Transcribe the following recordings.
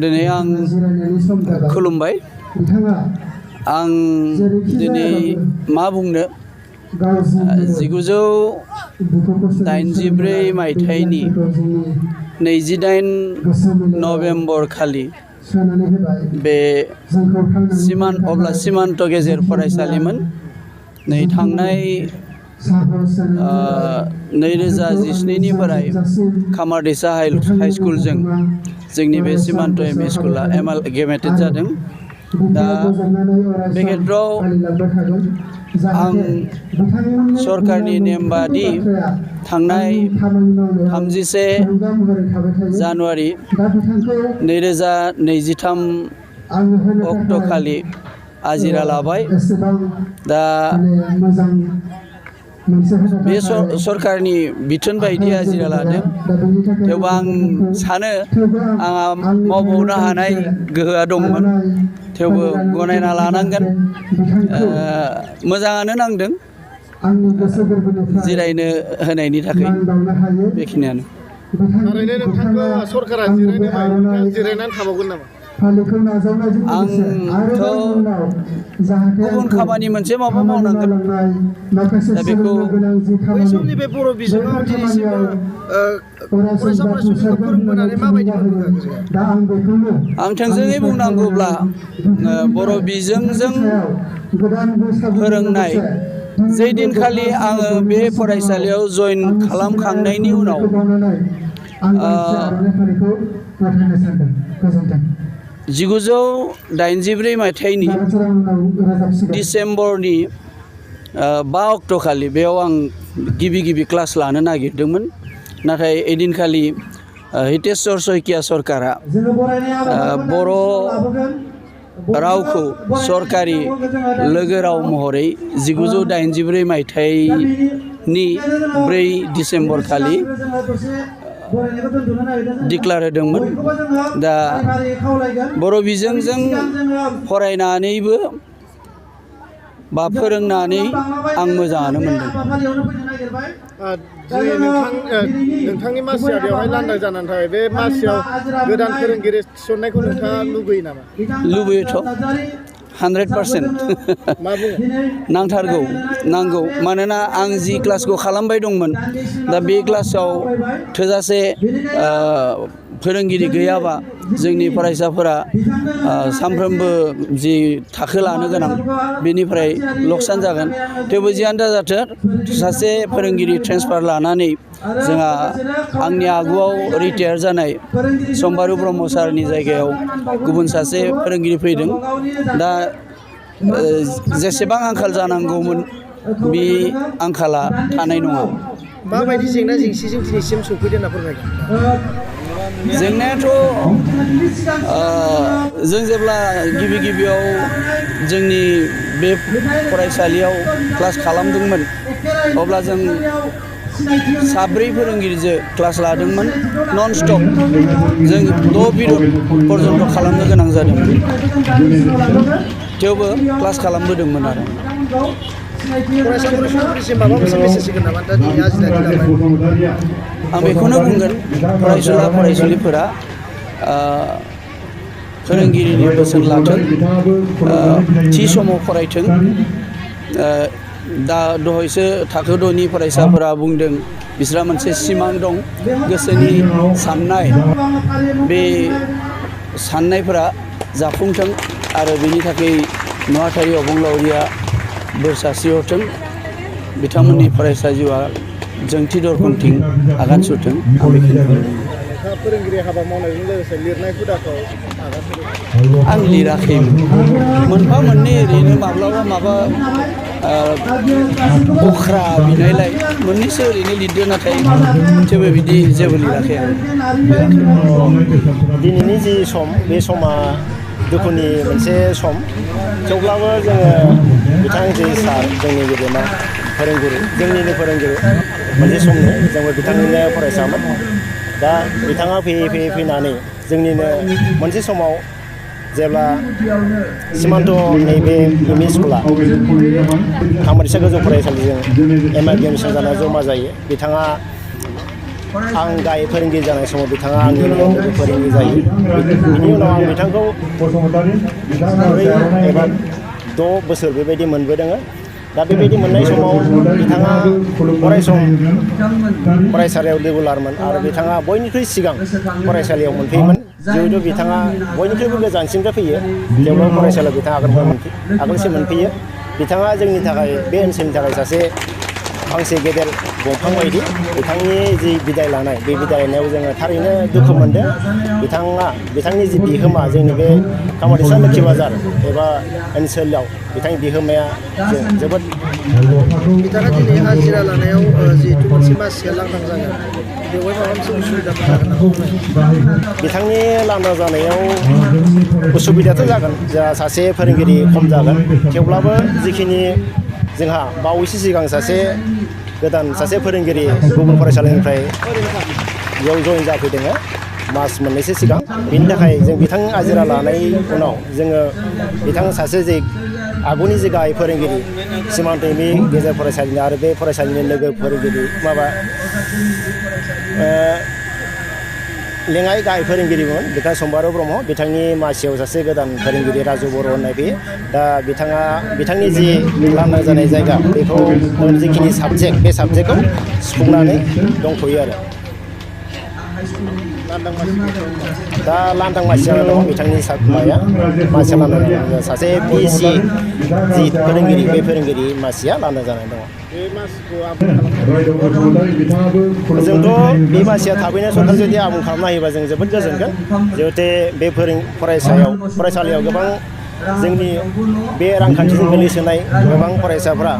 दिनै आं खुलुमबाय आं दिनै मा बुंनो 1984 मायथाइनि 28 नभेम्बर खालि बे अब्ला सीमान्त गेजेर फरायसालिमोन नै थांनाय 2017 निफ्राय खामारदैसा हाइ स्कुलजों जोंनि बे सीमान्त एमइ स्कुला एमालगेमेटेड जादों। दा बे खेत्रआव आं सरकारनि नेम बादि थांनाय 31 जानुवारि 2023 अक्ट' खालि आजिरा लाबाय। दा बे सरकारनि बिथोन बायदि आजिरा लादों। थेवबो आं सानो आंहा मावबावनो हानाय गोहोआ दंमोन, थेवबो गनायना लानांगोन। मोजाङानो नांदों जिरायनो होनायनि थाखाय। बेखिनियानो। थारैनो नोंथांखौ सरकारा जिरायनो होबाय, नोंथाङा जिरायनानै थाबावगोन नामा? आंथ' गुबुन खामानि मोनसे माबा मावनांगोन। दा बेखौ बै समनि बे बर' बिजोङाव दिनैसिमबो फरायसा फरायसुलिखौ फोरोंबोनानै माबायदि मोनबोखो? आं थोंजोङै बुंनांगौब्ला बर' बिजोंजों फोरोंनाय जे दिनखालि आङो बे फरायसालियाव जइन खालामखांनायनि उनाव 1984 मायथाइनि डिसेम्बरनि 5 अक्ट'खालि बेयाव आं गिबि क्लास लानो नागिरदोंमोन। नाथाय एदिनखालि हितेश्वर शइकिया सरकारा बर' रावखौ सरकारि लोगो राव महरै 1984 मायथाइनि 4 डिसेम्बर खालि डिक्लार होदोंमोन। दा बर' बिजोंजों फरायनानैबो बा फोरोंनानै आं मोजाङानो मोनदों। नोंथांनि मासिया बेवहाय लांदां जानानै थाबाय। बे मासियाव गोदान फोरोंगिरि थिसननायखौ नोंथाङा लुबैयो नामा? लुबैयोथ' 100%। मा बुङो? नांगौ। मानोना आं जि क्लासखौ खालामबाय दंमोन, दा बे क्लासाव थोजासे फोरोंगिरि गैयाबा जोंनि फरायसाफोरा सानफ्रोमबो जि थाखो लानो गोनां बेनिफ्राय लकसान जागोन। थेवबो जियानो जाथों, सासे फोरोंगिरि ट्रेन्सफार लानानै जोंहा आंनि आगुआव रिटायार जानाय सम्बारु ब्रह्म सारनि जायगायाव गुबुन सासे फोरोंगिरि फैदों। दा जेसेबां आंखाल जानांगौमोन बे आंखाला थानाय नङा। माबायदि जेंना जेंसिजों दिनैसिम सौफैदों होनना फोरमायगोन? जेंनायाथ' जों जेब्ला गिबियाव जोंनि बे फरायसालियाव क्लास खालामदोंमोन, अब्ला जों 7 फोरोंगिरिजों क्लास लादोंमोन नन स्टप। जों 6 पिरियड पर्यन्त खालामनो गोनां जादोंमोन, थेवबो क्लास खालामबोदोंमोन आरो। फरायसा फरायसुलिफोरनिसिम माबा मोनसे मेसेज होगोन नामा? दा दिनै आजिरा दिनाव आं बेखौनो बुंगोन, फरायसुलिफोरा फोरोंगिरिनि बोसोन लाथों, थि समाव फरायथों। दा दहायसो थाखो 6नि फरायसाफोरा बुंदों बिस्रा मोनसे सिमां दं, गोसोनि साननाय, बे साननायफोरा जाफुंथों आरो बेनि थाखाय नुवाथारि अबंलावरिया बोर सारस्रिहरथों। बिथांमोननि फरायसा जिउआ जोंथि दरखंथिं आगान सुरथों। आं बेखिनिखौनो बुङो। फोरोंगिरि हाबा मावनायजों लोगोसे लिरनाय हुदाखौ आं लिराखैमोन। मोनफा मोननै ओरैनो माब्लाबा माबा अख्रा बिनायलाय मोननैसो ओरैनो लिरदो, नाथाय थेवबो बिदि जेबो लिराखै आं। दिनैनि जि सम, बे समा दुखुनि मोनसे सम। थेवब्लाबो जोङो बिथां जि सार, जोंनि गेदेमा फोरोंगुरु, जोंनिनो फोरोंगुरु मोनसे समनि, जोंबो बिथांनिनो फरायसामोन। दा बिथाङा फैनानै जोंनिनो मोनसे समाव जेब्ला सीमान्त नैबे एमइ स्कुला खामारदैसा गोजौ फरायसालिजों एमालगेमेसन जाना जमा जायो, बिथाङा आं गाहाय फोरोंगिरि जानाय समाव बिथाङा आंनि लोगो फोरोंगिरि जायो। बिनि उनाव आं बिथांखौ 4 एबा 6 बोसोर बेबायदि मोनबोदों। दा बेबायदि मोननाय समाव बिथाङा अरायसम फरायसालियाव रेगुलारमोन आरो बिथाङा बयनिख्रुइ सिगां फरायसालियाव मोनफैयोमोन। जिहेतु बिथाङा बयनिख्रुइबो गोजानसिननिफ्राय फैयो, जेब्लाबो फरायसालियाव बिथाङा आगोलसिम मोनफैयो। बिथाङा जोंनि थाखाय बे ओनसोलनि थाखाय सासे फांसे गेदेर दंफां बायदि। बिथांनि जि बिदाय लानाय, बे बिदाय लानायाव जोङो थारैनो दुखु मोनदों। बिथांनि जि बिहोमा जोंनि बे खामारदैसा लोखि बाजार एबा ओनसोलाव बिथांनि बिहोमाया जोबोद। बिथाङा दिनै हाजिरा लानायाव जिहेतु मोनसे मासिया लांदां जागोन, बेवहाय माबा मोनसे उसुबिदाफोर जागोन नामा? बिथांनि लांदां जानायाव उसुबिदाथ' जागोन, जा सासे फोरोंगिरि खम जागोन। थेवब्लाबो जिखिनि जोंहा बावैसो सिगां गोदान सासे फोरोंगिरि गुबुन फरायसालिनिफ्राय बेयाव जइन जाफैदों मास मोननैसो सिगां। बिनि थाखाय जों बिथांनि आजिरा लानाय उनाव जोङो बिथां सासे जे आगुनि जे गाहाय फोरोंगिरि सिमान्त एमइ गेजेर फरायसालिनि आरो बे फरायसालिनि लोगो फोरोंगिरि लेङाइ गाहाय फोरोंगिरिमोन बिथां सम्बारू ब्रह्म। बिथांनि मासियाव सासे गोदान फोरोंगिरि राजु बर' होननाय फैयो। दा बिथांनि जि लांदां जानाय जायगा, बेखौ जिखिनि साबजेक्ट, बे साबजेक्टखौ सुफुंनानै दंथ'यो आरो। दा लांदां मासि जाना दङ बिथांनि मासिया लांदां दङ। सासे पिएचसि जि फोरोंगिरि, बे फोरोंगिरि मासिया लांदां जानानै दङ। जोंथ' बे मासिया थाबैनो सरकार जुदि आबुं खालामना होयोबा जों जोबोद गोजोनगोन। जिहेथु बे फरायसालियाव गोबां जोंनि बे रांखान्थिजों गोलैसोनाय गोबां फरायसाफ्रा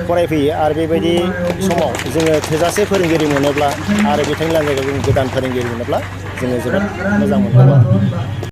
फरायफैयो आरो बेबायदि समाव जोङो थोजासे फोरोंगिरि मोनोब्ला आरो बिथांनि लांदां जायगायाव जों गोदान फोरोंगिरि मोनोब्ला जोङो जोबोद मोजां मोनगोन।